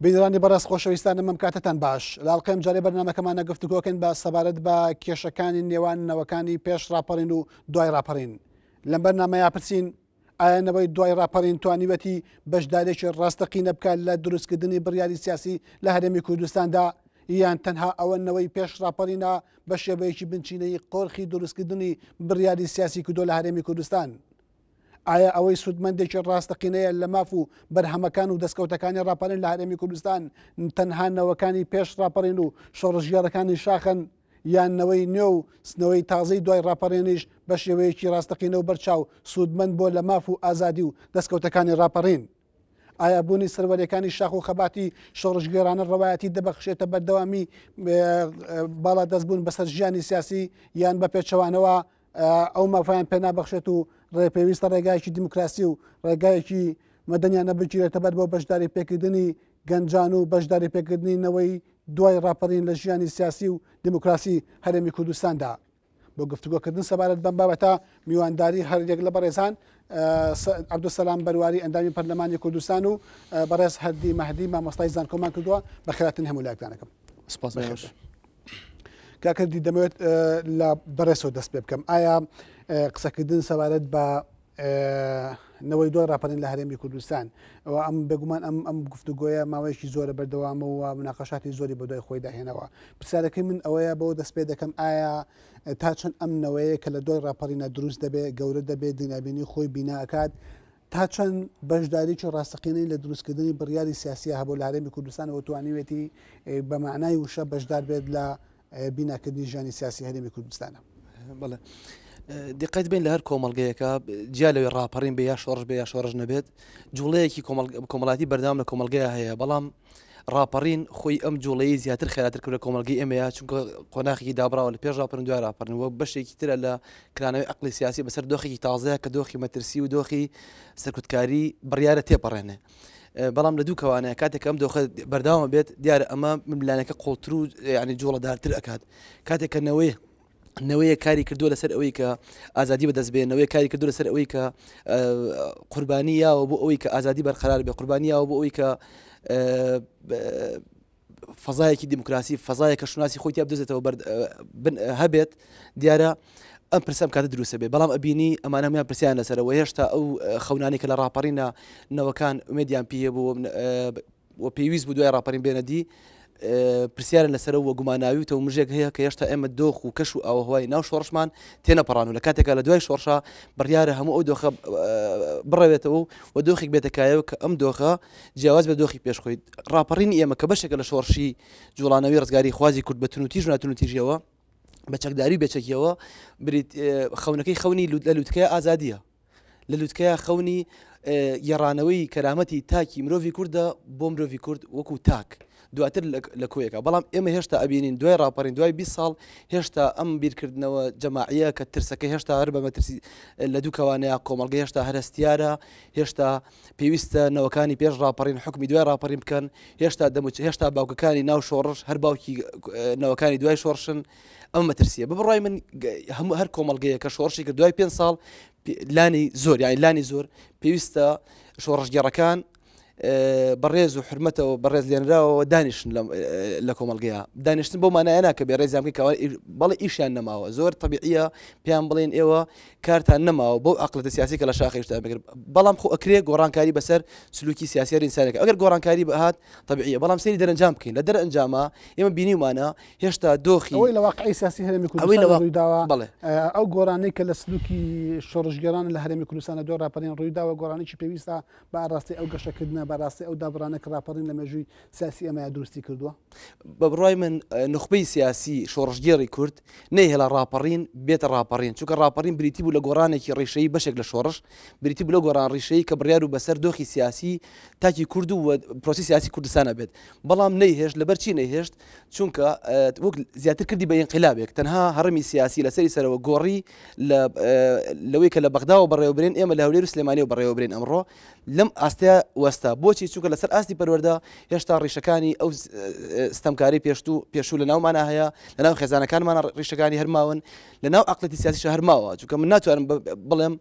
بینەرانی بەڕێز خۆشەویستانم ئەم کاتەتان باش لە ئەڵقەی ئەمجارەی بەرنامەکەمانە گفتوگۆکەین بە سەبارەت بە کێشەکانی نێوان نەوەکانی پێش ڕاپەڕین و دوای ڕاپەڕین لەم بەرنامەیە پرسین ئایا نەوەی دوای ڕاپەڕین توانیوەتی بەشدارێکی ڕاستەقینە بکات لە دروستکردنی بڕیاری سیاسی لە هەرێمی کوردستاندا یان تەنها ئەوە نەوەی پێش ڕاپەڕینە بە شێوەیەکی بنچینەیی قۆرخی دروستکردنی بڕیاری سیاسی کردووە لە هەرێمی کوردستان؟ ئایا ئەوەی سوودمەندێکی ڕاستەقینەیە لە ماف و بەرهەمەکان و دەستکەوتەکانی ڕاپەڕین لە هەرێمی کوردستان تەنها نەوەکانی پێش ڕاپەڕین و شۆڕشگێڕەکانی شاخن یان نەوەی نوێ و نەوەی تازەی دوای ڕاپەڕینیش بە شێوەیەکی ڕاستەقینە و بەرچاو سوودمەند بووە لە ماف و ئازادی و دەستکەوتەکانی ڕاپەڕین؟ ئایا بوونی سەروەریەکانی شاخ و خەباتی شۆڕشگێڕانە ڕەوایەتی دەبەخشێتە بەردەوامی باڵادەستبوون بەسەر ژیانی سیاسی یان بە پێچەوانەوە ئەو مافیان پێنابەخشێت و ڕێ پێویستە ڕێگایەکی دیموکراسی و ڕێگایەکی مەدەنیانە بگیرێتە بەر بۆ بەشداری پێکردنی گەنجان و بەشداری پێکردنی نەوەی دوای ڕاپەڕین لە ژیانی سیاسی و دیموکراسی هەرێمی کوردستاندا. بۆ گفتوگۆکردن سەبارەت بەم بابەتە میوانداری هەر یەک لە بەڕێزان عەبدولسەلام بەرواری ئەندامی پەرلەمانی کوردستان و بەڕێز هەردی مەهدی مامۆستای زانکۆمان کردووە. بەخێراتن هەموو لایەکتانەکەم. سپاس. کاکە دی دەمەوێت لە بەڕێزەوە دەست پێ بکەم. ئایا قسەکردن سەبارەت بە نەوەی دوای ڕاپەڕین لە هەرێمی کوردستان و ئەم بێگومان ئەم ئەم گفتوگۆیە ماوەیەکی زۆرە بەردەوامە و مناقەشاتی زۆری بە دوای خۆیدا هێنەوە. پرسیارەکەی من ئەوەیە بەوە دەست پێ دەکەم ئایا تا چەند ئەم نەوەیە کە لە دوای ڕاپەڕینە دروست دەبێت، گەورە دەبێت، دنیابینی خۆی بیناکات، تا چەند بەشداریی ڕاستەقینەی لە دروستکردنی بڕیاری سیاسیە هەبوو لە هەرێمی کوردستانەوە توانیوێتی بە مەعنای وشە بەشدار بێت لە بیناکردنی ژیانی سیاسی هەرێمی کوردستانە؟ بەڵێ دیقەت بین لە هەر کۆمەڵگەیەکە جیا لەوەی ڕاپەڕین بێ یا شۆڕش بێ یا شۆڕش نەبێت جوڵەیەکی کۆمەڵاتی بەردەوام لە کۆمەڵگەیە هەیە، بەڵام ڕاپەڕین خۆی ئەم جوڵەیە زیاتر خێراتر کرد لە کۆمەڵگەی ئێمەیە، چونکە قۆناخێکی دابراوە لە پێش ڕاپەڕین دوای ڕاپەڕین وەک بەشێکی ترە لە کرانەوەی عەقڵی سیاسی بەسەر دۆخێکی تازەیە کە دۆخی مەترسی و دۆخی سەرکوتکاری بڕیارە تێپەڕێنێ. بەڵام لە دوو کەوانەیە کاتێک ئەم دۆخە بەردەوامە بێت دیارە ئەمە ململانەکە قوڵتر و ینی جوڵەدارتر ئەکات کاتێک کە نەوەی نەوەیە کاری کردووە لەسەر ئەوەی کە ئازادی بەدەست بێنەوەی کاری کردو لەسەر ئەوەی کە قوربانی یاوە بۆ ئەوەی کە ئازادی بەرقەرار بێ قوربانی یاوە بۆ ئەوەی کە فەزایەکی دیموکراسی فەزایە کە شوناسی خۆی تیا بدۆزێتەوە هەبێت دیارە ئەم پرسەم کاتە دروستە بێ، بەڵام ئەبینی ئەمانە هەمویان پرسیان لەسەرەوە هێشتا ئەو خەونانی کە لە ڕاپەڕینە نەوەکان ئومێدیان پێ بوو و پێویست بوو دوای ڕاپەڕین بێنە دی پرسیارن لەسەرەوە و گوماناوی و تەومژێک هەیە کە هێشتا ئێمە دۆخ و کەش و ئاوهوای ناو شۆڕشمان تێنەپەڕان و لە کاتێکا لە دوای شۆڕشا بڕیارە هەموو ئەو دۆخە بڕەوێتەوە و دۆخێک بێتە کایەوە کە ئەم دۆخە جیاواز بە دۆخی پێش خۆی. ڕاپەڕینی ئێمە کە بەشێکە لە شۆڕشی جوڵانەوەی ڕزگاری خوازی کورد بە تونوتیژ و ناتونوتیژیەوە، بە چەکداری و بێچەکیەوە، خەونەکەی خەونی لە لوتکەیە ئازادیە، لە لوتکەیە خەونی گێڕانەوەی کەرامەتی تاکی مرۆڤی کوردە بۆ مرۆڤی کورد وەکو تاک دواتر لە کۆیەکە. بەڵام ئێمە هێشتا ئەبینین دوای ڕاپەڕین دوای 20 ساڵ هێشتا ئەم بیرکردنەوە جەماعیە کە ترسەکە هێشتا هەر بە مەترسی لە دوو کەوانەیە، کۆمەڵگە هێشتا هەرەستیارە، هێشتا پێویستە نەوەکانی پێش ڕاپەڕین حوکمی دوای ڕاپەڕین بکەن، هێشتا دەموچ هێشتا باوکەکانی ناو شۆڕش هەر باوکی نەوەکانی دوای شۆڕشن، ئەم مەترسیە بە بڕای من هەموو هەر کۆمەڵگەیە کە شۆڕشی کرد دوای 5 ساڵ لانی زۆر یانی لانی زۆر پێویستە شۆڕشگێڕەکان بەڕێز و حرمەتەوە بەڕێز لێنراوەوە دانیشن لە کۆمەلگەیە. دانیشتن بۆ مانایە ناکە بێ ڕێزیان بکەن کەوا بەڵێ ئیشیان نەماوە، زۆر تەبیعیە پێیان بڵێن ئێوە کارتان نەماوە بەو عقلەتە سیاسی کە لە شاخێشتا بگرن، بەڵام خۆ ئەکرێ گۆڕانکاری بەسەر سلوکی سیاسی هەر ئینسانێک ئەگەر گۆڕانکاری بهات تەبیعیە، بەڵام سەیری دەرەنجام بکەین لە دەرەنجاما ئێمە بینیومانە هێشتا دۆخی ئەوەی لە واقعی سیاسی هەرێمی ئەوەی کوردستان لە وا- ڕوویداوە، بەڵێ. ئەو گۆڕانەی کە لە سلوکی شۆڕشگێڕان لە هەرێمی کوردستان دوای ڕاپەڕین ڕوویداوە گۆڕانێکی پێویستە بە ئاراستەی ئەو گەشەکردنە، بە ئاراستەی ئەو دابڕانە کە ڕاپەڕین لە مێژووی سیاسی ئێمەیا دروستی کردووە؟ بە بڕوای من نوخبەی سیاسی شۆڕشگێڕی کورد نەیهێڵا ڕاپەڕین بێتە ڕاپەڕین، چونکە ڕاپەڕین بریتی بوو لە گۆڕانێکی ڕیشەیی بەشێک لە شۆڕش بریتی بوو لەو گۆڕان ڕیشەیی کە بڕیار و بەسەر دۆخی سیاسی تاکی کورد و پرۆسی سیاسی کوردستانە بێت، بەڵام نەیهێشت. لەبەر چی نەیهێشت؟ چونکە وەک زیاتر کردی بە ئینقلابێک، تەنها هەڕەمی سیاسی لەسەری سەرەوە گۆڕی لە لەوەی کە لە بەغداوە بەڕێوەبرێن ئێمە لە هەولێر و سلێمانیەوە بەڕێوەبرێن ئەمڕۆ لەم ئاستەیە وەستا. بۆچی؟ چونکە لەسەر ئاستی پەروەردە هێشتا ڕیشەکانی ئەو ستەمکاری پێشتو پێشوو لە ناومانە هەیە، لە ناو خێزانەکانمانە ڕیشەکانی هەرماون، لە ناو عقلەتی سیاسیشە هەرماوە. چونکە من ناتوانم بڵێم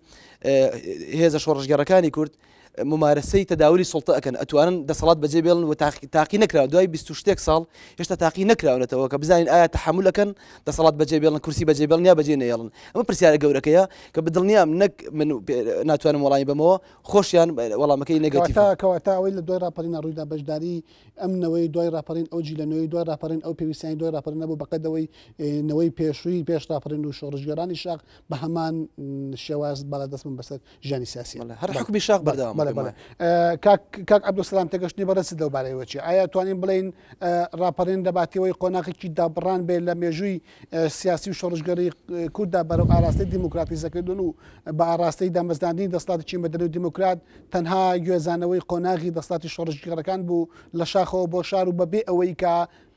هێزە شۆڕشگێڕەکانی کورد ممارەسەی تەداولی سوڵتە ئەکەن، ئەتوانن دەسەڵات بەجێ بێڵن و تاقی نەکراون دوای 20 شتێک ساڵ هێشتا تاقی نەکراونەتەوە کە بزانین ئایا تەحەمول ئەکەن دەسەڵات بەجێ بێڵن، کورسی بەجێ بێڵن یا بەجێ نەیەڵن. ئەمە پرسیارە گەورەکەیە کە بەدڵنیام نەک من ناتوانم وەڵامی بەمەوە، خۆشیان وەڵامەکەی نێگەتیڤە. کەواتە ئەوەی لە دوای ڕاپەڕینا ڕوویدا بەشداری ئەم نەوەی دوای ڕاپەڕین، ئەو جیلە نوێی دوای ڕاپەڕین، ئەو پێویستیانی دوای ڕاپەڕین نەبوو بەقەد ئەوەی نەوەی پێشووی پێش ڕاپەڕین و شۆڕشگێڕانی شاخ بە هەمان شێواز باڵادەست بوون بەسەر ژیانی سیاسی. هەر حوکمی شاخ بەردەوام. بەڵێ بەڵێ. کاک کاک عەبدولسەلام تێگەشتنی بەڕێزت لەو بارەیەوە چییە؟ ئایا توانین بڵێین ڕاپەڕین لەباتیەوەی قۆناغێکی دابڕان بێ لە مێژووی سیاسی و شۆڕشگێڕی کورددا بەرەو ئاراستەی دیموکراتیزەکردن و بە ئاراستەی دامەزراندنی دەسەڵاتێکی مەدەنی و دیموکرات تەنها گوێزانەوەی قۆناغی دەسەڵاتی شۆڕشگێڕەکان بوو لە شاخەوە بۆ شار و بەبێ ئەوەی کە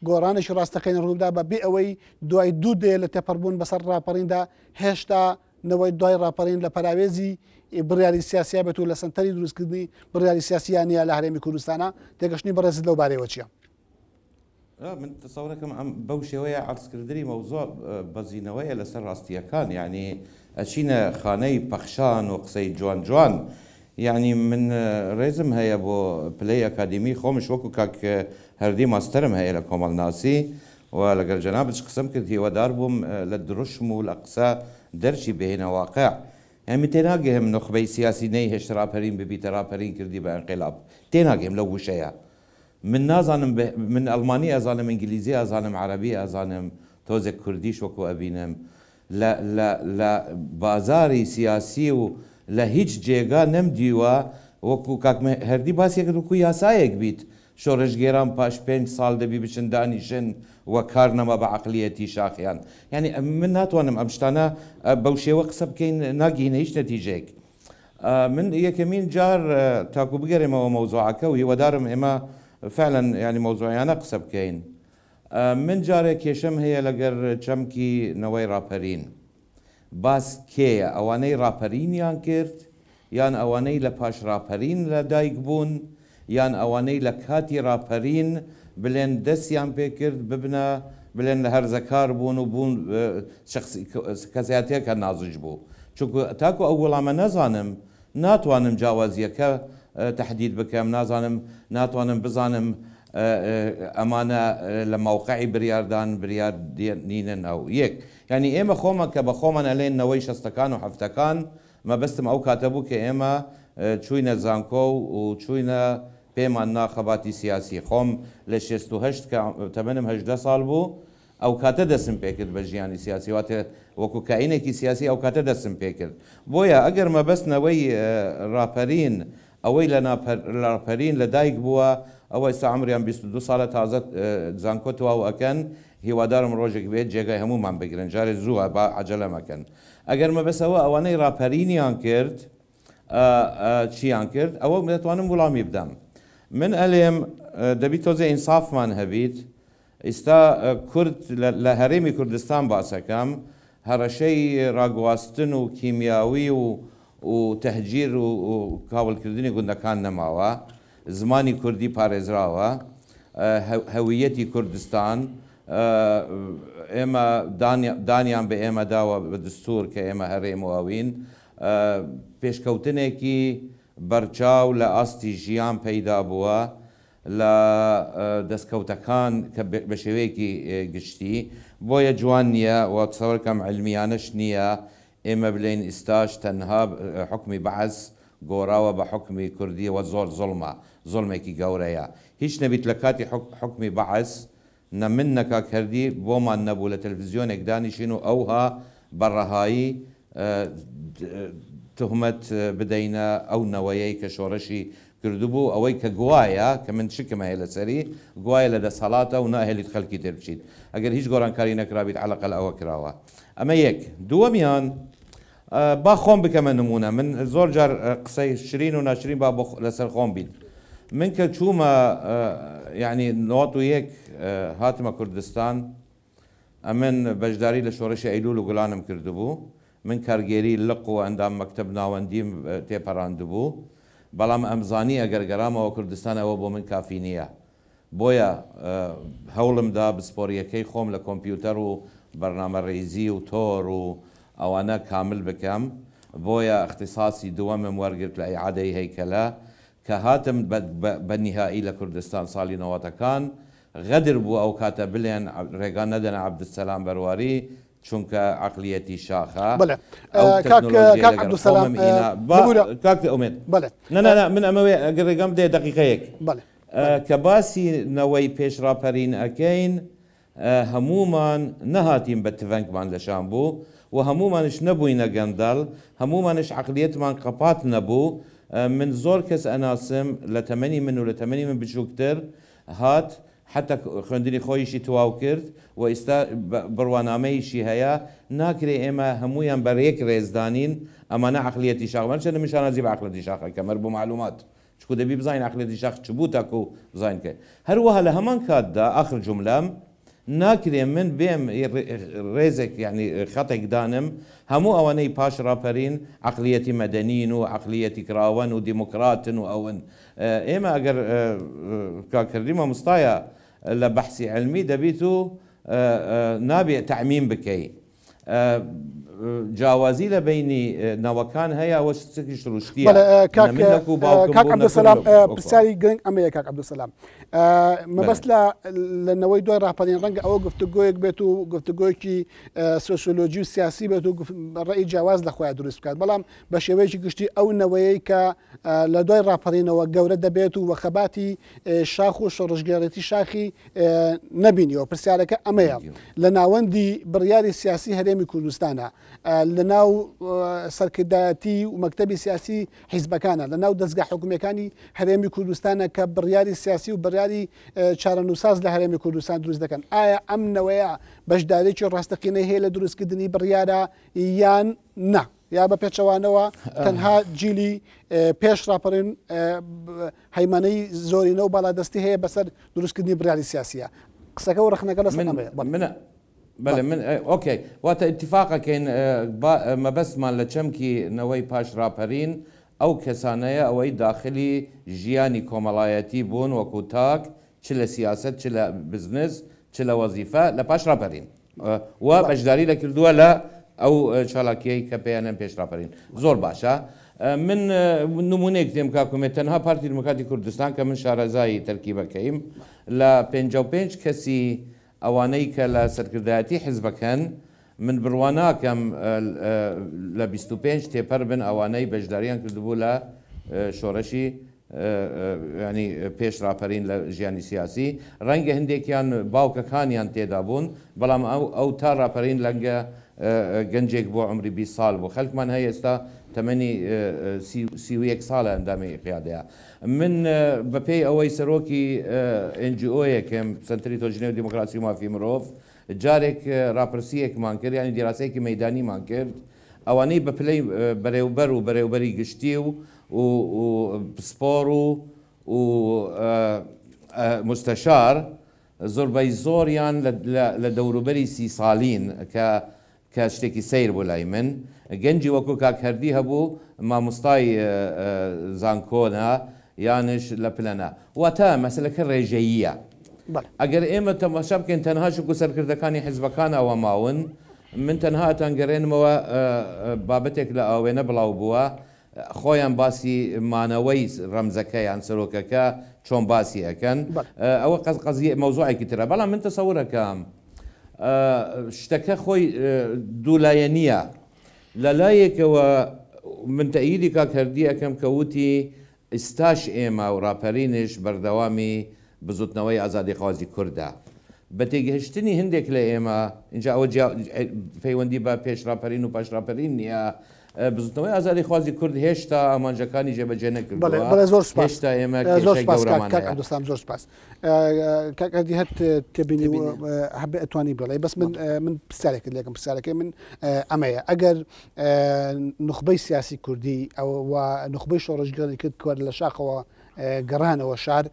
گۆڕانێکی ڕاستەقینە ڕووبدا، بەبێ ئەوەی دوای دوو دەیە لە تێپەڕبوون بەسەر ڕاپەڕیندا هێشتا نەوەی دوای ڕاپەڕین لە پەراوێزی بڕیاری سیاسیا بێت و لە سەنتەری دروستکردنی بڕیاری سیاسیان نییە لە هەرێمی کوردستانە. تێگەشتنی بەڕێزت لەو بارەیەوە چییە؟ من تەسەورەکەم ئەم بەو شێوەیە عەرزکردنی مەوزوع بەزینەوەیە لەسەر ڕاستییەکان، یانی ئەچینە خانەی پەخشان و قسەی جوان جوان، یانی من ڕێزم هەیە بۆ پلەی ئەکادیمی خۆمش وەکو کاک هەردی ماستەرم هەیە لە کۆمەڵناسی و لەگەل جەنابتش قسەم کرد هیوادار بووم لە دروشم و لە قسە دەرچی بێینە واقع. یانی من تێناگەهم نوخبەی سیاسی نەیهێشت ڕاپەرین ببیتە ڕاپەرین کردی بە ئینقلاب تێناگەهم لەو وشەیە من نازانم من ئەڵمانی ئەزانم ئینگلیزی ئەزانم عەرەبی ئەزانم تۆزێک کوردیش وەکو ئەبینم لە لە لە بازاری سیاسی و لە هیچ جێگا نەمدیوە وەکو کاک هەردی باسی کرد وەکو یاسایەک بیت شۆرشگێران پاش پێنج ساڵ دەبی بچن دانیشن و کار نەما بە عەقلیەتی شاخیان یانی من ناتوانم ئەم شتانە بەو شێوە قسە بکەین ناگەینە هیچ نەتیجەیەک من یەکەمین جار تاکو بگەرێمەوە مەوزوعەکە و هیوادارم ئێمە فعلا یانی مەوزوعیانە قسە بکەین من جارێ کێشەم هەیە لەگەر چەمکی نەوەی ڕاپەرین. باس کێیە؟ ئەوانەی ڕاپەرینیان کرد یان ئەوانەی لە پاش ڕاپەرین لە دایک بوون یان ئەوانەی لە کاتی ڕاپەرین بلێن دەستیان پێ کرد ببنە بلێن لە هەرزەکار بوون و بوون شەخسی کەسایەتیەکە نازج بوو چونکو تاکو ئەو وڵامە نەزانم ناتوانم جیاوازیەکە تەحدید بکەم نازانم ناتوانم بزانم ئەمانە لە مەوقعی بریاردان بریار نینن ئەو یەک یانی ئێمە خۆمان کە بە خۆمان ئەلێن نەوەی شەستەکان و حەفتەکان مەبەستم ئەو کاتە بوو کە ئێمە چووینە زانکۆ و چووینە پێمان نا خەباتی سیاسی خۆم لە 68 کە تەمەنم 18 ساڵ بوو ئەو کاتە دەستم پێکرد بە ژیانی سیاسی واتە وەکو کائینێکی سیاسی ئەو کاتە دەستم پێکرد بۆیە ئەگەر مەبەست نەوەی ڕاپەرین ئەوەی لە ڕاپەرین لە دایک بووە ئەوە ئێستا عەمریان 22 ساڵە تازە زانکۆ تەواو ئەکەن هیوادارم ڕۆژێک بێت جێگای هەموومان بگرن جارێ زووە با عەجەلە مەکەن ئەگەر مەبەست ئەوە ئەوانەی ڕاپەرینیان کرد چیان کرد ئەوە دەتوانم وڵامی بدەم من ئەلێم دەبی تۆزێ ئینسافمان هەبیت ئیستا کورد لە هەرێمی کوردستان باسەکەم هەڕەشەی ڕاگواستن و کیمیاوی و و تەهجیر و کاولکردنی گوندەکان نەماوە، زمانی کوردی پارێزراوە، هەویەتی کوردستان ئێمە دانیان بە ئێمە داوە بە دستور کە ئێمە هەرێم و ئەوین، پێشکەوتنێکی بەرچاو لە ئاستی ژیان پەیدا بووە، لە دەستکەوتەکان کە بە شێوەیەکی گشتی، بۆیە جوان نییە و تەسەوەرکەم عیلمیانەش نییە ئێمە بلێین ئیستاش تەنها حوکمی بەعس گۆراوە بە حوکمی کوردی ئەوە زۆر زوڵمە زوڵمێکی گەورەیە هیچ نەبیت لە کاتی حوکمی بەعس نە من نە کاک هەردی بۆمان نەبوو لە تەلفزیۆنێک دانیشین و ئەوها بە ڕەهایی توهمەت بدەینە ئەو نەوەیەی کە شۆڕشی کردبوو، ئەوەی کە گوایە، کە من شکم هەیە لەسەری، گوایە لە دەسەڵاتە و ناهێلیت خەلکی تر بچیت. ئەگەر هیچ گۆڕانکاری نەکرابیت عەلەقەل ئەوە کراوە. ئەمە یەک. دووەمیان، با خۆم بکەمە نموونە، من زۆر جار قسەی شرین و ناشرین با بۆ لەسەر خۆم بیت. من کە چوومە یانی 91 هاتمە کوردستان، ئەمن بەشداری لە شۆڕشی ئەیلوول و گوڵانم کردبوو. من کارگێری لق و ئەندام مەکتەب ناوەندیم تێپەراندبوو. بەڵام ئەمزانی ئەگەر گەرامەوە کوردستان ئەوە بۆ من کافی نییە. بۆیە هەوڵم دا بسپۆرییەکەی خۆم لە کۆمپیوتەر و بەرنامەڕیزی و تۆر و ئەوانە کامل بکەم. بۆیە ئیختیساسی دووەمم وەرگرت لە ئیعادەی هەیکەلە. کە هاتم بە نیهائی لە کوردستان ساڵی نەوەتەکان غەدر بوو ئەو کاتە بلێن ڕێگا نەدەنە عەبدولسەلام بەرواری چونکە عەقلیەتی شاخە بەلێ ئەو کاک تەکنۆلۆژیەی کاک لەگەر عەبدولسەلام خۆمم ئینا با ببورە کاک ئومێد بەلێ نا نا نا من ئەمەوێ ئەگەر ڕێگام بدەیە دەقیقەیەک بەلێ بەلێ کە باسی نەوەی پێش ڕاپەرین ئەکەین هەموومان نەهاتین بە تڤەنگمان لە شان بوو و هەموومانش نەبووینە گەندەڵ، هەموومانش عەقلیەتمان قەپات نەبوو، من زۆر کەس ئەناسم لە تەمەنی من و لە تەمەنی من بچووکتر هات حەتا خوێندنی خۆیشی تواو کرد و ئیستا بڕوانامەیشی هەیە، ناکرێ ئێمە هەموویان بە یەک رێز دانین، ئەمانە عەقلیەتی شاخ، هەرچەندە من شانازی بە عەقلەتی شاخ ئەکەم هەر بۆ مەعلومات. چکو دەبی بزانین عەقلیەتی شاخ چ بوو تاکو بزانین کە هەروەها لە هەمان کاتدا ئاخر جوملەم ناکرێ من بێم ڕێزێک یانی خەتێک دانم هەموو ئەوانەی پاش ڕاپەرین عەقلیەتی مەدەنین و عەقلیەتی کراوەن و دیموکراتن و ئەون ئێمە ئەگەر کاک هەردی مامۆستایە لە بەحسی عیلمی دەبیت و نابێ تەعمیم بکەی جیاوازی لە بەینی نەوەکان هەیە ئەوە شتێکی سروشتیە بەڵێ نە کاک من نەکو باوکم کاک بوو نە تۆ عەبدولسەلام نەکو وەکو پرسیاری گرنگ ئەمەیە کاک عەبدولسەلام مەبەست بەلێ لە لە نەوەی دوای ڕاپەرین ڕەنگە ئەوە گفتوگۆیەک بێت و گفتوگۆیەکی سۆسیۆلۆجی و سیاسی بێت و ڕێی جیاواز لە خۆیان دروست بکات بەڵام بە شێوەیەکی گشتی ئەو نەوەیەی کە لە دوای ڕاپەرینەوە گەورە دەبێت و وە خەباتی شاخ و شۆڕشگێڕێتی شاخی نەبینیوە. پرسیارەکە ئەمەیە، لە ناوەندی بڕیاری سیاسی هەرێمی کوردستانە، لە ناو سەرکردایەتی و مەکتەبی سیاسی حیزبەکانە، لە ناو دەزگا حکومییەکانی هەرێمی کوردستانە کە بڕیاری سیاسی و بڕیاری چارەنووساز لە هەرێمی کوردستان دروست دەکەن. ئایا ئەم نەوەیە بەشداریی ڕاستەقینەی هەیە لە دروستکردنی بڕیارە یان نا؟ یا بە پێچەوانەوە تەنها جیلی پێش ڕاپەڕین هەیمەنەی زۆرینە و باڵادەستی هەیە بەسەر دروستکردنی بڕیاری سیاسیە قسەکە و ڕەخنەکە لەسەر ئەمەیە. من بەڵێ من okay واتە ئیتفاقەکەین مەبەستمان لە چەمکی نەوەی پاش ڕاپەرین ئەو کەسانەیە ئەوەی داخلی ژیانی کۆمەڵایەتی بوون وەکو تاک چ لە سیاسەت چ لە بزنس چ لە وەزیفە لە پاش ڕاپەرین و بەشداری لە کردووە لە ئەو چالاکیەی کە پێیانەن پێش ڕاپەرین زۆر باشە من نمونەیەک تێم کاک ئومێد تەنها پارتی دیموکراتی کوردستان کە من شارەزای تەرکیبەکەیم لە 55 کەسی ئەوانەی کە لە سەرکردایەتی حزبەکەن من بڕوا ناکەم لە 25 تێپەر بن ئەوانەی بەشداریان کردبوو لە شۆڕشی یانی پێش ڕاپەرین لە ژیانی سیاسی، ڕەنگە هەندێکیان باوکەکانیان تێدا بوون، بەڵام ئەو ئەو تا ڕاپەرین لەنگە گەنجێک بوو عومری 20 ساڵ بوو، خەلکمان هەیە ئێستا تەمەنی 31 ساڵە ئەندامی قیادەیە. من بە پێی ئەوەی سەرۆکی NGO یەکم، سەنتەری تۆژینەوەی دیموکراسی و مافی مرۆڤ، جارێک ڕاپرسییەکمان کرد، یانی دیراسەیەکی مەیدانیمان کرد، ئەوانەی بە پلەی بەرێوبەر و بەرێوبەری گشتی و و پسپۆڕ و و موستەشار زۆربەی زۆریان لە دەوروبەری سی ساڵین کە کە شتێکی سەیر بوو لای من گەنجی وەکو کاک هەردی هەبوو مامۆستای زانکۆنە یانش لە پلەنە واتە مەسەلەکە ڕێژەییە ئەگەر ئێمە تەماشا بکەین تەنها شک و سەرکردەکانی حزبەکان ئەوە ماون من تەنها ئەتانگەرێنمەوە بابەتێک لە ئاوێنە بڵاو بووە خۆیان باسی مانەوەی ڕەمزەکە یان سەرۆکەکە چۆن باسی ئەکەن ئەوە قەز قەزیە مەوزوعێکی ترە بەڵام من تەسەورەکەم شتەکە خۆی دوولایەنیە لە لایەکەوە من تەئیدی کاک هەردی ئەکەم کە وتی ئیستاش ئێمە و ڕاپەرینش بەردەوامی بزوتنەوەی ئازادیخوازی کوردە. بە تێگهشتنی هندێک لە ئێمە، ئینجا ئەوە جیا پەیوەندی بە پێش ڕاپەرین و پاش ڕاپەرین نییە، بزوتنەوەی ئازادیخوازی کورد هێشتا ئامانجەکانی جێبەجێ بەڵێ نەکردووە، بەڵێ زۆر سوپاس هێشتا ئێمە زۆر کێشەی سوپاس کاک گەورەمان کاک هەیە. عەبدولسەلام زۆر سوپاس کاک ئەردی هەر تێبینی و تێبینی. هەبێ ئەتوانی بڵێ بەس من بەڵێ. من پرسیارێکت لێکم پرسیارەکەی من ئەمەیە ئەگەر نوخبەی سیاسی کوردی و نوخبەی شۆڕشگێڕی کرد کە لە شاخەوە گەڕانەوە شار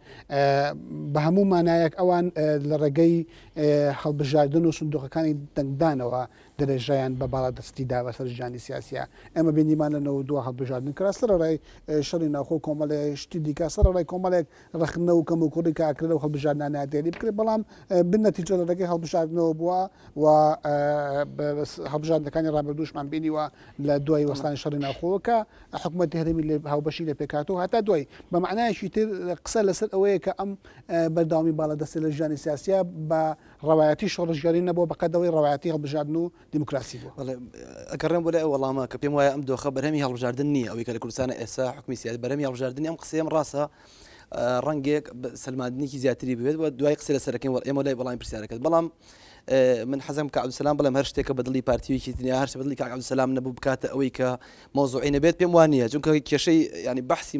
بە هەموو مانایەک ئەوان لە ڕێگەی هەڵبژاردن و سندوقەکانی دەنگدانەوە درێژەیان بە باڵادەستی دا بەسەر ژیانی سیاسیە ئێمە بینیمان لە 92 هەڵبژاردن کرا سەرەڕای شەڕی ناوخۆ کۆمەڵێ شتی دیکە سەرەڕای کۆمەڵێک ڕەخنە و کەموکوڕی کە ئەکرێت لەو هەڵبژاردنانە دیاری بکرێت بەڵام بن نەتیجە لە ڕێگەی هەڵبژاردنەوە بووە و هەڵبژاردنەکانی ڕابردووشمان بینیوە لە دوای وەستانی شەڕی ناوخۆوە کە حکوومەتی هەرێمی لێ هاوبەشی لێ پێکهاتوو هەتا دوای بە مەعنایەک. لایەکی تر قسە لەسەر ئەوەیە کە ئەم بەردەوامی باڵادەستی لە ژیانی سیاسیە بە ڕەوایەتی شۆڕشگێڕی نەبووە بەقەد ئەوەی ڕەوایەتی هەڵبژاردن و دیموکراسی بووە. بەڵێ ئەگەڕێم بۆ لای ئەو وەڵامە کە پێم وایە ئەم دۆخە بەرهەمی هەڵبژاردن نییە ئەوەی کە لە کوردستانە ئێستا حکومی سیاسی بەرهەمی هەڵبژاردنی ئەم قسەیەم ڕاستە ڕەنگێک سەلماندنێکی زیاتری بوێت و دوای قسە لەسەرەکەین وەڵ ئێمە لای وەڵامی پرسیارەکەت بەڵام من حەزم کە عەبدولسەلام بڵێم هەر شتێکە بە دڵی پارتیوێکی دنیا هەر بە دڵی کاک عەبدولسەلام نەبوو بکاتە ئەوەی کە مەوزوعی نەبێت پێم وان نییە چونکە کێشەی ینی بەحسی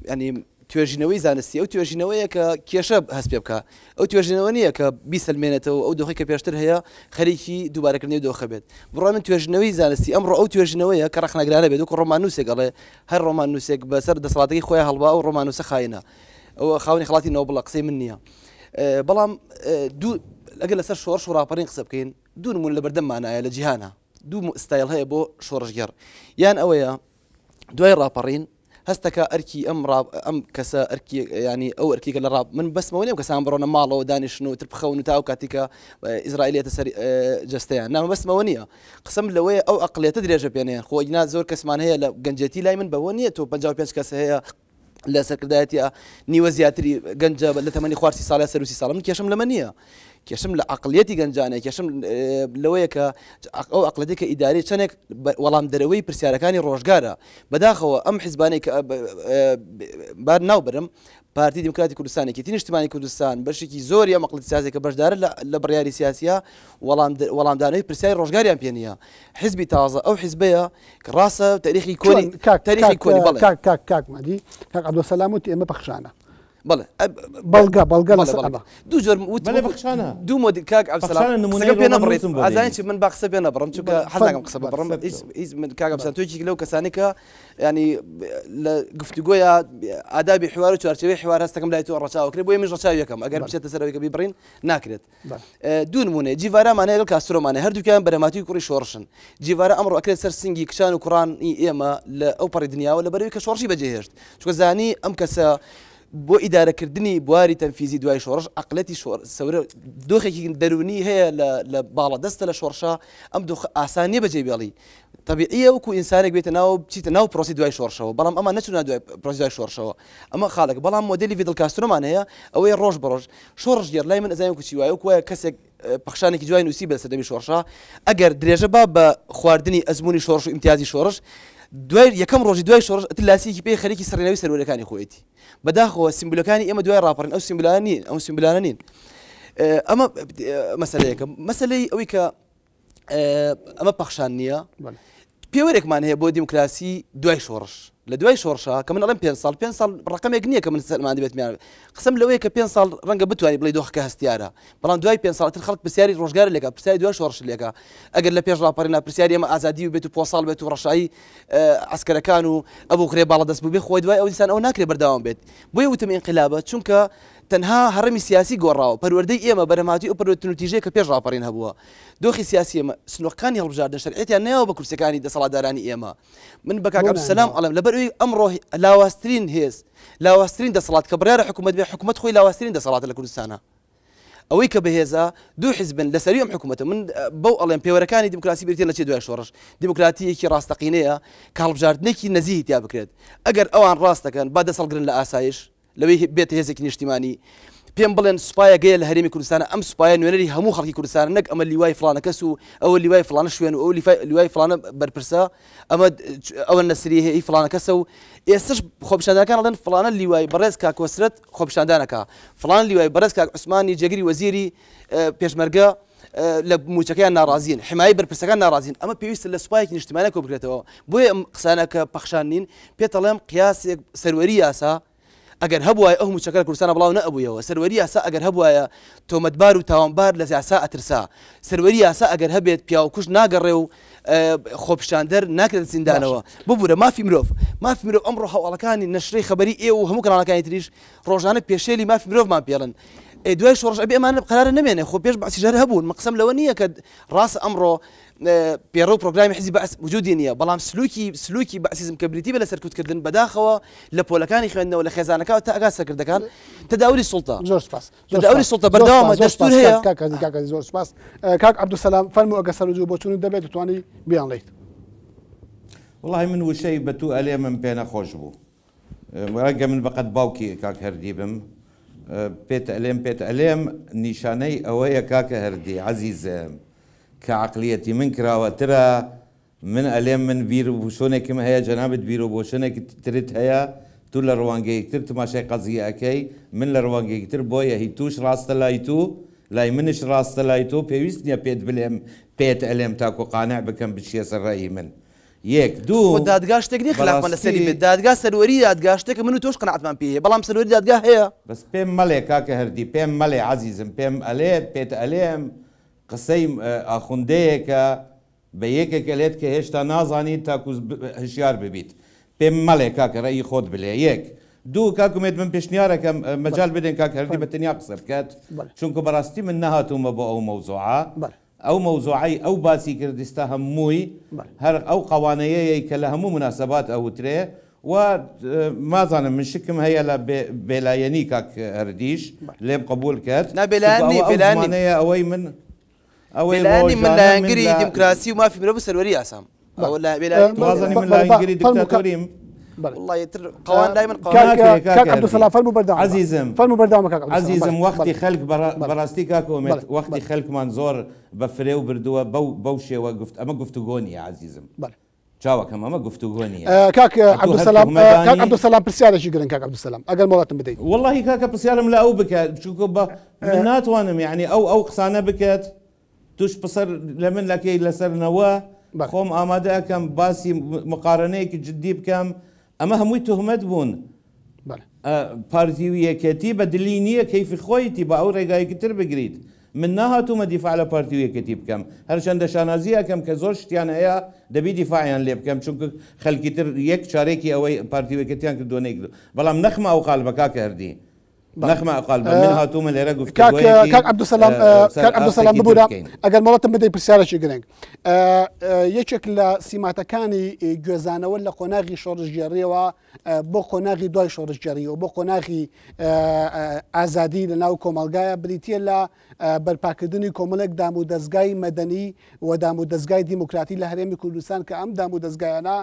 ینی توێژینەوەی زانستی ئەو توێژینەوەیە کە کێشە هەست پێ بکا ئەو توێژینەوە نییە کە بیسەلمێنێتەوە ئەو دۆخی کە پێشتر هەیە خەریکی دووبارەکردنی دۆخە بێت بڕای من توێژینەوەی زانستی ئەمڕۆ ئەو توێژینەوەیە کە ڕەخنەگرانە بێت وەکو ڕۆماننووسێک ئەڵێ هەر ڕۆماننووسێک بەسەر دەسەڵاتەکەی خۆیان هەڵبا ئەو ڕۆماننووسە خاینە ئەوە خاوەنی خەڵاتی نۆبڵە قسەی من نییە بەڵام دوو ئەگەر لەسەر شۆڕش و ڕاپەڕین قسە بکەین دوو نمونە لە بەردەممانایە لە جیهانە دوو ستایل هەیە بۆ شۆڕشگێڕ یان ئەوەیە دوای ڕاپەڕین هەستەکە ئەرکی ئەم ئەم کەسە ئەرکی ینی ئەو ئەرکیکە لە ڕاپ من بەسمەوە نیە کەسان بڕۆنە ماڵەوە دانیشن و تر بخەون و تا ئەو کاتیکە ئیسرائیلێتە سەر جەستەیان نامە بەسمەوە نییە قسم لەوەیە ئەو ئەقلێتە درێژە پێنێن خۆ ئینا زۆر کەسمان هەیە لە گەنجێتی لای من بەوە نییە تۆ 55 کەس هەیە لە سەرکردایەتیە نیوە زیاتری گەنجە لە تەمەنی خوار سی ساڵە سەروسی ساڵ من کێشم لەمە نییە کێشم لە عقلیەتی گەنجانە کێشم لەوەیە کە ئەو عقلەتی کە ئیداری چەندێک وەڵام دەرەوەی پرسیارەکانی ڕۆژگارە بەداخەوە ئەم حیزبانەی کە بار ناوبرم پارتی دیموکراتی کوردستان یەکێتی نیشتمانی کوردستان بەشێکی زۆری ئەم عقلەتی سیاسیە کە بەشدارە لە بڕیاری سیاسیە وەڵامدانەوەی پرسیاری ڕۆژگاریان پێ نییە حزبی تازە ئەو حزبەیە کە ڕاستە تاریخی کۆنی تاریخی کۆنی بەڵێ کاک کاک کاک مەدی کاک عەبدولسەلام وتی ئێمە پەخشانە بەڵێ بەڵگە بەڵگە لەسەر ئەمە دوو جۆر وت بەڵێ پەخشانە دوو مۆدی کاک عەبدولسەلام پەخشانە نموونەی قسەکەم پێ نەبڕیت ڕۆماننووسم بۆ ئازانی دێنی چی من با قسە پێ نەبڕم چونکە حەز ناکەم قسە ببڕم هیچ هیچ من کاک عەبدولسەلام تۆ یەکێکی لەو کەسانەی کە ینی لە گفتوگۆیا ئادابی حوار و چوارچێوەی حوار هەستەکەم لای تۆ ڕەچاو کرێ بۆیە منیش ڕەچاوی یەکەم ئەگەر بچێتە سەرەوەی کە بیبڕین ناکرێت دوو نمونە جیڤارامان هەیە لەگەڵ کاسترۆمان هەیە هەردووکیان بەرەماتوی کوڕی شۆڕشن جیڤارا ئەمڕۆ ئەکرێت سەر سنگی کچان و کوڕانی ئێمە لە ئەو پەڕی دنیاوە لەبەرەوەی کە شۆڕشی بەجێهێشت چونکە زانی ئەم کەسە بۆ ئیدارەکردنی بواری تەنفیزی دوای شۆڕش عقلەتی شۆڕ سەورە دۆخێکی دەرونی هەیە لە باڵا دەستە لە شۆڕشە ئەم دۆخە ئاسان نییە بەجێ بێڵی تەبیعیە وەکو ئینسانێک بێتە ناو بچیتە ناو پرۆسی دوای شۆڕشەوە بەڵام ئەمان نەچوونە دوای پرۆسی دوای شۆڕشەوە ئەمە خاڵێک بەڵام مۆدێلی فیدڵ کاسترۆمان هەیە ئەوەی ڕۆژ بە ڕۆژ شۆڕشگێڕ لای من ئەزانم وەکو چی وایە وەکو وایە کەسێک پەخشانێکی جوای نووسی بە سەردەمی شۆڕشا ئەگەر درێژە با بە خواردنی ئەزمموی شۆڕش و ئیمتیازی شۆڕش دوای یەکەم ڕۆژی دوای شۆڕش ئەتر لاسیکی پێی خەریکی سڕینەوەی سەروەرەکانی خۆیەتی بەداخەوە سیمبولەکانی ئێمە دوای ڕاپەڕین ئەو سیمبولانە نین ئەو سیمبولانە نین ئەمە مەسەلەیەکە مەسەلەی ئەوەی کە ئەمە پەخشان نییە پێوەرێکمان هەیە بۆ دیموکراسی دوای شۆڕش لە دوای شۆڕشە کە من ئەڵێم پێ ساڵ پێ ساڵ ڕقمێک نییە کە من سەلمان دەبێت میان قسم لەوەیە کە پێ ساڵ ڕەنگە بتوانانی بڵێ دۆخەکە هەستیارە بەڵام دوای پێ ساڵتر خەڵک پرسیاری ڕۆژگار لێکە پرسیاری دوای شۆڕش لێکە ئەگەر لە پێش ڕاپەڕینا پرسیاری ئەمە ئازادی و بێت و پۆساڵ بێت و ڕەشایی عسکەرەکان و ئەبوو غرێ باڵا دەست بوو بێ خۆی دوای ئەو دیسان ئەو ناکرێ بەردەوام بێت بۆیە وتم ئینقلابە چونکە تەنها هەڕەمی سیاسی گۆڕاوە، پەروەردەی ئێمە بەرهەمهاتووی ئەو پەروەردە توندوتیژەیە کە پێش ڕاپەڕین هەبووە. دۆخی سیاسی ئێمە، سنوقەکانی هەڵبژاردن شەرعیەتیان نەیاوە بە کورسیەکانی دەسەڵاتدارانی ئێمە. من بە کاک بۆ عەبدولسەلام نایانەوە؟ ئەڵێم لەبەر ئەوەی ئەمڕۆ لاوازترین هێز، لاوازترین دەسەڵات کە بڕیارە حکوومەت بێ، حکوومەت خۆی لاوازترین دەسەڵاتە لە کوردستانا. ئەوەی کە بەهێزە دوو حیزبن لە سەروی ئەم حکوومەتە. من بەو ئەڵێم پێوەرەکانی دیموکراسی بریتین لە چی دوای شۆڕش؟ دیموکراتییەکی ڕاستەقینەیە کە هەڵبژاردنێکی نەزیهی تیا بکرێت. ئەگەر ئەوان ڕاست دەکەن با دەست هەڵگرن لە ئاسایش، لەوەی بێتە هێزێکی نیشتیمانی. پێم بڵێن سوپایەک هەیە لە هەرێمی کوردستانە ئەم سوپایە نوێنەری هەموو خەڵکی کوردستانە نەک ئەمە لیوای فڵانە کەس و ئەوە لیوای فڵانە شوێن و ئەو لیوای فڵانە بەرپرسە ئەمە ئەوە نەسری هەیە ئی فڵانە کەسە و ئێستش خۆپیشاندانەکان ئەڵێن فڵانە لیوای بەڕێز کاک کۆسرەت خۆپیشاندانەکە فڵان لیوای بەڕێز کاک عوسمانی جێگری وەزیری پێشمەرگە لە موچەکەیان ناڕازین حمایەی بەرپرسەکان ناڕازین ئەمە پێویستە لە سوپایەکی نیشتیمانە کۆ بکرێتەوە بۆیە ئەم قسانە کە پەخشان نین پێتەڵێم قیاسێک سەروەری یاسا ئەگەر هەبوایە ئەو موچەکە لە کوردستانە بڵاو نەئەبوویەوە سەروەری یاسا ئەگەر هەبوایە تۆمەتبار و تاوانبار لە یاسا ئەترسا سەروەری یاسا ئەگەر هەبێت پیاوکوژ ناگەڕێ و خۆپیشاندەر ناکرێتە زیندانەوە ببورە مافی مرۆڤ مافی مرۆڤ ئەمڕۆ هەواڵەکانی نەشرەی خەبەری ئێوە و هەموو کەناڵەکانی تریش ڕۆژانە پێشێلی مافی مرۆڤمان پێڵن ئێ دوای شۆڕش ئەبێ ئەمانە قەرارە نەمێنێ خۆ پێش بەعسیش هەر هەبوون من قسەم لەوە نییە کە ڕاستە ئەمڕۆ پێڕەو پرۆگرامی حزبی بەعس وجودی نییە بەڵام سلوکی سلوکی بەعسیزم کە بریتی بێ لە سەرکوتکردن بەداخەوە لە پۆلەکانی خوێندنەوە لە خێزانەکە تا ئەگات سەرکردەکان تەداولی سوڵتە زۆر سپاس تەداولی سوڵتە بەردەوامە دەستور هەیە کاک کاک زۆر سپاس کاک عەبدولسەلام فەرموو ئەگەر سەرنج و بۆچوونت دەبێت دەتوانی بیانڵێیت. وەڵاهی من وشەی بە تو ئەلێمم پێ نەخۆش بوو. ڕەنگە من بەقەد باوکی کاک هەردی بم پێت ئەلێم پێت ئەلێم نیشانەی ئەوەیە کاکە هەردی عەزیزم کە عەقلیەتی من کراوەترە من ئەلێم من بیر و بوچۆنێکم هەیە جەنابت بیر و بۆچۆنێک ترت هەیە تو لە ڕوانگەیەک تر تماشای قەزیە ئەکەی من لە ڕوانگەیەک تر بۆیە هی توش ڕاستە لای تو لای منش ڕاستە لای تۆ پێویست نیە پێت بلێم پێت ئەلێم تاکو قانع بکەم بچیە سەر ڕەئی من یەک خۆ دوو دادگا شتێک نیە خلافمان لەسەری بەڕاستی بێت دادگا سەروەری دادگا شتێکە من و تۆش قەناعەتمان پێی هەیە بەڵام سەروەری دادگا هەیە. بەس پێم مەڵێ کاکە هەردی پێم مەڵێ عەزیزم پێم ئەلێ پێت ئەلێم قسەی ئاخوندەیەکە بە یەکێک ئەلێت کە هێشتا نازانیت تاکو هشیار ببیت پێم مەڵێ کاکە رەئی خۆت بلێ یەک دوو کاک ئومێد من پێشنیارەکەم مەجال بدەن کاک هەردی بە تەنیا قسە بکات چونکو بەڕاستی من نەهاتوومە بۆ ئەو مەوزوعە ئەو مەوزوعەی ئەو باسی کرد ئیستا هەمووی هەر ئەو قەوانەیەیەی کە لە هەموو موناسەبات ئەوترێ و مازانم من شکم هەیە لە بێلایەنی کاک هەردیش لێم قبول کەت نا بێلایەن چونکو نیم ئەوە ئەو بێلایەن نیم زمانەیە ئەوەی من ئەوەی بێلایەن نیم من ڕۆژانە من لایەنگری لە دیموکراسی و مافی مرۆڤ و سەروەری یاسام ئەوە لا بێلایەن تو وازانی من لایەنگری دیکتاتۆریم والله یتر قوان لای من قوان کاک ناکرێ کاک کاکە هەردی عەبدولسەلام فەرموو بەردەوام بە عەزیزم فەرموو بەردەوام بە کاک عەبدولسەلام عەزیزم بەڵێ وەختی بەڵێ خەلک بەڵێ بەڕاستی کاک ئومێد بەڵێ وەختی بەڵێ خەلکمان زۆر بە فرێو بردووە بەو بەو شێوە گفت ئەمە گفتوگۆ نییە عەزیزم بەڵێ چاوەکەم ئەمە گفتوگۆ نییە کاک ئەتوو هەر عەبدولسەلام کاک تهمەدانی عەبدولسەلام پرسیارێکی گرنگ کاک عەبدولسەلام ئەگەر مۆڵەتم بدەیت. وەڵاهی کاکە پرسیارم لە ئەو بکە چونکە بە من ناتوانم یعنی ئەو ئەو قسانە بکات توش پسەر لە من لەکەی لەسەر نەوە خۆم ئامادە ئەکەم باسی مقارنەیەکی جدی بکەم ئەمە هەمووی تهمەت بوون پارتی و یەکێتی بە دلی نییە کەیفی خۆیتی با ئەو ڕێگایەکی تر بگریت من نەهاتوومە دیفاع لە پارتی و یەکێتی بکەم هەرچەندە شانازی ئەکەم کە زۆر شتیان هەیە دەبی دیفاعیان لێ بکەم چونکە خەلکی تر یەک چارێکی ئەوەی پارتی و یەکێتیان کردووە نەیکردووە بەڵام نەخمە ئەو قالبە کاکە هەردی نەخمە ئەو قالبە من هاتوومە لێرە کاک گفتوگۆیەکی کاک عەبدولسەلام سەر کاک عەبدولسەلام ئاستێکی تر ببورە بکەین. ئەگەر مۆڵەتم بدەی پرسیارێکی گرنگ یەکێک لە سیماتەکانی گوێزانەوە لە قۆناغی شۆڕشگێڕیەوە بۆ قۆناغی دوای شۆڕشگێڕی و بۆ قۆناغی ئازادی لە ناو کۆمەڵگایە بریتییە لە بەرپاکردنی کۆمەڵێک دام و دەزگای مەدەنی و دام و دەزگای دیموکراتی لە هەرێمی کوردستان کە ئەم دام و دەزگایانە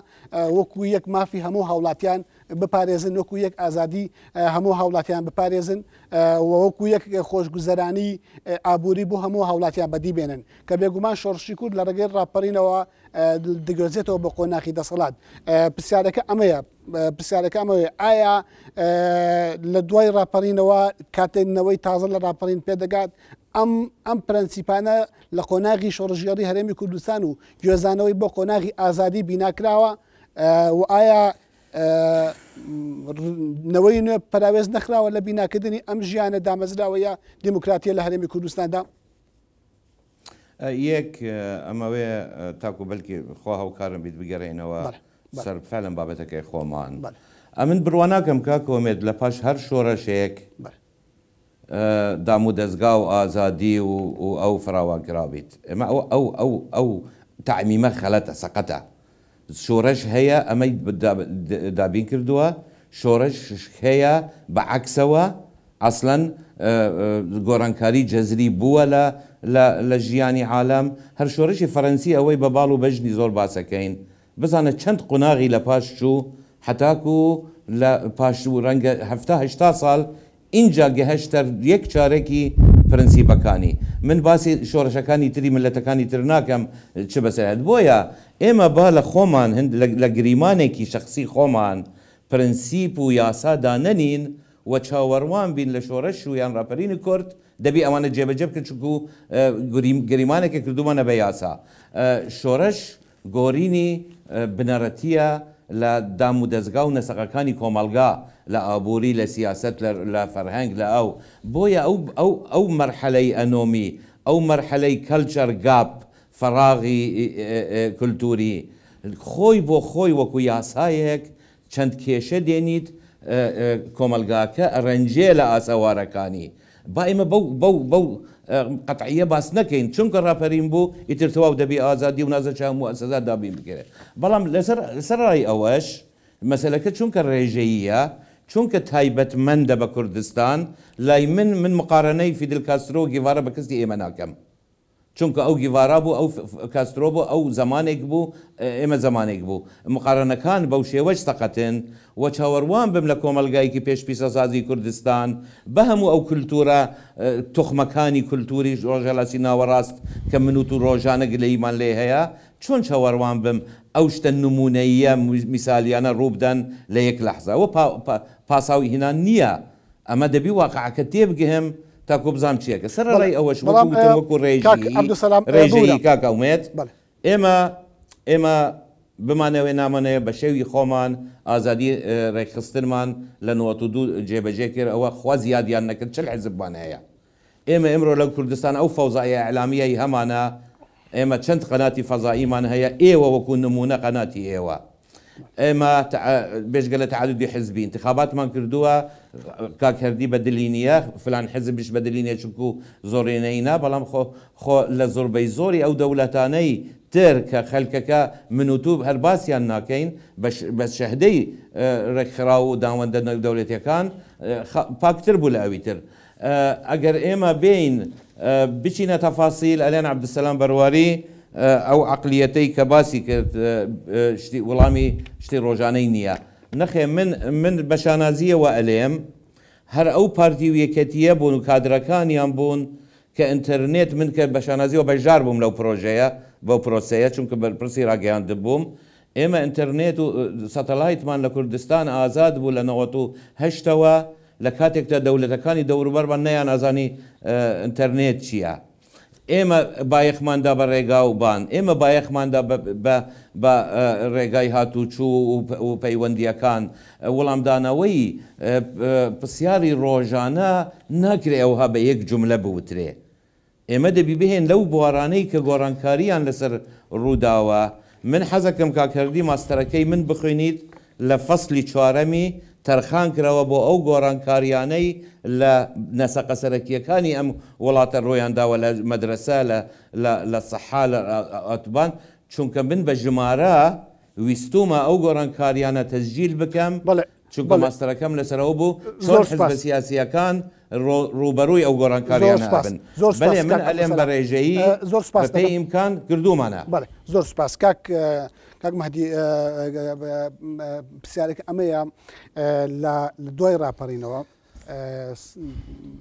وەکو یەک مافی هەموو هاوڵاتیان بپارێزن وەکو یەک ئازادی هەموو هاوڵاتیان بپارێزن و وەکو یەک خۆشگوزەرانی ئابووری بۆ هەموو هاوڵاتیان بەدی بێنن کە بێگومان شۆڕشی کورد لە ڕێگەی ڕاپەڕینەوە دەگوێزێتەوە بۆ قۆناخی دەسەڵات. پرسیارەکە ئەمەیە پرسیارەکە ئەمەیە ئایا لە دوای ڕاپەڕینەوە کاتێک نەوەی تازە لە ڕاپەڕین پێدەگات ئەم ئەم پرەنسیپانە لە قۆناغی شۆڕشگێڕی هەرێمی کوردستان و گوێزانەوەی بۆ قۆناغی ئازادی بیناکراوە و ئایا نەوەی نوێ پەراوێز نەخراوە لە بیناکردنی ئەم ژیانە دامەزراوەیە دیموکراتیە لە هەرێمی کوردستاندا؟ یەک ئەمەوێ تاکو بەلکی خوا هاوکارم بیت بگەرێینەوە سەر فعلەن بابەتەکەی خۆمان. ئەمن بڕوا ناکەم کاک ئۆمێد لە پاش هەر شۆرەشێک دام و دەزگا و ئازادی و ئەو فراوان کرابیت. ئێمە ئەو ئەو ئەو ئەو تەعمیمە خەلەتە سەقەتە. شۆرەش هەیە ئەمەی دابین کردووە، شۆرەش هەیە بە عەکسەوە ئەسلەن گۆڕانکاری جەزری بووە لە لە لە ژیانی عالەم، هەر شۆرشی فەرەنسی ئەوەی بە باڵ و بەژنی زۆر باسەکەین بزانە چەند قوناغی لە پاش چوو حەتاکوو لە پاش ڕەنگە هەفتا هەشتا ساڵ ئینجا گەهەشتە یەک چارەکی پرنسیپەکانی. من باسی شۆڕشەکانی تری میللەتەکانی تر ناکەم چ بەسەر هات. بۆیە ئێمە با لە خۆمان هەند لە گریمانێکی شەخسی خۆمان پرنسیپ و یاسا دانەنین و چاوەڕوان بین لە شۆڕش و یان ڕاپەرینی کورد دەبی ئەوانە جێبەجێ بکەن چونکو گریمانێکە کردوومانە بە یاسا. شۆڕش گۆرینی بنەڕەتییە لە دامودەزگا و نەسەقەکانی کۆمەڵگا، لە ئابووری، لە سیاسەت، لە فەرهەنگ، لە ئەو. بۆیە ئەو ئەو ئەو مەرحەلەی ئەنۆمی، ئەو مەرحەلەی کەلچەر گاپ، فەراغی کولتووری، خۆی بۆ خۆی وەکوو یاسایەک چەند کێشە دێنیت کۆمەڵگاکە ئەڕەنجێ لە ئاسەوارەکانی. با ئێمە بەو بەو بەو قەتعییە باس نەکەین چونکە ڕاپەرین بوو ئیتر تەواو دەبی ئازادی و نازە چ موئەسەسات دابین بکرێت بەڵام لەسەر سەرەڕای ئەوەش مەسەلەکە چونکە ڕێژەییە چونکە تایبەتمەندە بە کوردستان لای من من مقارەنەی فیدل کاسترۆ و گیڤارا بە کەسی ئێمە ناکەم. چونکە ئەو گیڤارا بوو، ئەو کاسترۆ بوو، ئەو زەمانێک بوو، ئێمە زەمانێک بوو. مقارەنەکان بەو شێوەش سەقەتن و چاوەروان بم لە کۆمەڵگایەکی پێش پیسەسازی کوردستان بە هەموو ئەو کولتوورە توخمەکانی کولتووری ڕۆژهەلاتی ناوەڕاست کە من و تو ڕۆژانە گلەییمان لێ هەیە، چۆن چاوەروان بم ئەو شتە نموونەییە میسالیانە ڕووبدەن لە یەک لەحزە؟ ئەوە پاساو هینان نییە. ئەمە دەبی واقعەکە تێبگهم تاکو بزانم چیەکە. سەرەڕای ئەوەش وەکو وتم وەکو ڕێژیی ڕێژەیی کاک ئومێد ئێمە ئێمە بمانەوێ نامانەوێ بە شێوی خۆمان ئازادی ڕێکخستنمان لە 92 جێبەجێ کرد ئەوە خوا زیادیان نەکرد 40 حزبمان هەیە ئێمە ئمرۆ لە کوردستان ئەو فەوزای ئیعلامیەی هەمانە ئێمە چەند قەناتی فەزاییمان هەیە ئێوە وەکو نمونە قەناتی ئێوە ئێمە بێجگە لە تەعەدودی حزبی ئینتخاباتمان کردووە، کاک هەردی بە دلی نییە، فلان حزبیش بە دلی نییە چونکو زۆرینەی نا، بەڵام خۆ خۆ لە زۆربەی زۆری ئەو دەولەتانەی تر کە خەلکەکە من و تو هەر باسیان ناکەین بە شەهدەی رێکخراو و داوەندە نێودەولەتیەکان پاکتر بوو لە ئەوی تر. ئەگەر ئێمە بێین بچینە تەفاسیل ئەلێن عەبدولسەلام بەرواری ئەو عەقلیەتەی کە باسی کرد شتی وڵامی شتی ڕۆژانەی نییە نەخێ من من بە شانازیەوە ئەلێم هەر ئەو پارتی و یەکەتیە بوون و کادرەکانیان بوون کە ئینتەرنێت من کە بە شانازیەوە بەشدار بووم لەو پرۆژەیە بەو پرۆسەیە چونکە بەرپرسی ڕاگەیاندن بووم ئێمە ئینتەرنێت و سەتەلایتمان لە کوردستان ئازاد بوو لە 98ەوە لە کاتێکدا دەولەتەکانی دەوروبەرمان نەیانئەزانی ئینتەرنێت چییە. ئێمە بایەخمان دا بە ڕێگا و بان، ئێمە بایەخمان دا بە ڕێگای هاتوچوو و پەیوەندییەکان. وڵامدانەوەی پرسیاری ڕۆژانە ناکرێ ئەوها بە یەک جوملە بوترێ. ئێمە دەبی بهێن لەو بوارانەی کە گۆڕانکارییان لەسەر ڕووداوە، من حەزەکەم کاک هەردی ماستەرەکەی من بخوێنیت لە فەسلی چوارەمی تەرخان کراوە بۆ ئەو گۆڕانکاریانەی لە نەسەقە سەرەکییەکانی ئەم وڵاتە ڕوویان داوە لە مەدرەسە لە لە لە سەحا لە ئۆتبان چونکە من بە ژمارە ویستوومە ئەو گۆڕانکاریانە تەسجیل بکەم بەڵێ چونکە بەڵێ ماستەرەکەم لەسەر ئەوە بوو چۆن زۆر حزبە سوپاس. سیاسییەکان ڕووبەرووی ئەو زۆر گۆڕانکاریانە سوپاس ئەبن. زۆر سوپاس بەلێ من کاک ئەلێم بە عەبدولسەلام ڕێژەیی زۆر سوپاس بە پێی دەکەم. ئیمکان کردوومانە. بەڵێ زۆر سوپاس کاک کاک مەهدی پرسیارەکە ئەمەیە لە دوای ڕاپەڕینەوە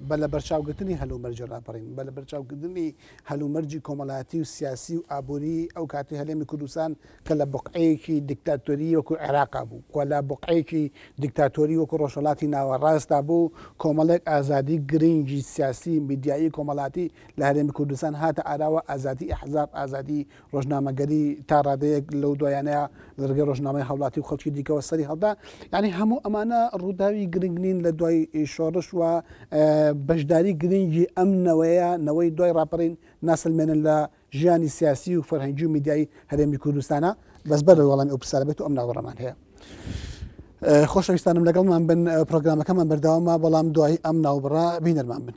بە لەبەرچاوگرتنی هەلومەرجی ڕاپەڕین، بە لەبەرچاوکردنی هەلومەرجی کۆمەڵایەتی و سیاسی و ئابووری ئەو کاتی هەرێمی کوردستان کە لە بقعەیەکی دیکتاتۆری وەکو عێراقا بوو و لە بقعەیەکی دیکتاتۆری وەکو ڕۆژهەڵاتی ناوەڕاستدا بوو، کۆمەڵێک ئازادی گرنگی سیاسی، میدیایی، کۆمەڵاتی لە هەرێمی کوردستان هاتە ئاراوە، ئازادی ئەحزاب، ئازادی ڕۆژنامەگەری تا ڕادەیەک لەو دوایانەیە لە ڕێگەی ڕۆژنامەی هاوڵاتی و خەڵکی دیکەوە سەری هەڵدا یعنی هەموو ئەمانە ڕووداوی گرنگ نین لە دوای شۆڕش و بەشداری گرنگی ئەم نەوەیە نەوەی دوای ڕاپەڕین ناسلمێنن لە ژیانی سیاسی و فەرهەنگی و میدیایی هەرێمی کوردستانە بەس بەر وەڵامی ئەو پرسیارە بێت و ئەم ناوەڕەمان هەیە. خۆشەویستانم لەگەڵمان بن پرۆگرامەکەمان بەردەوامە بەڵام دوای ئەم ناوبڕە بینەرمان بن.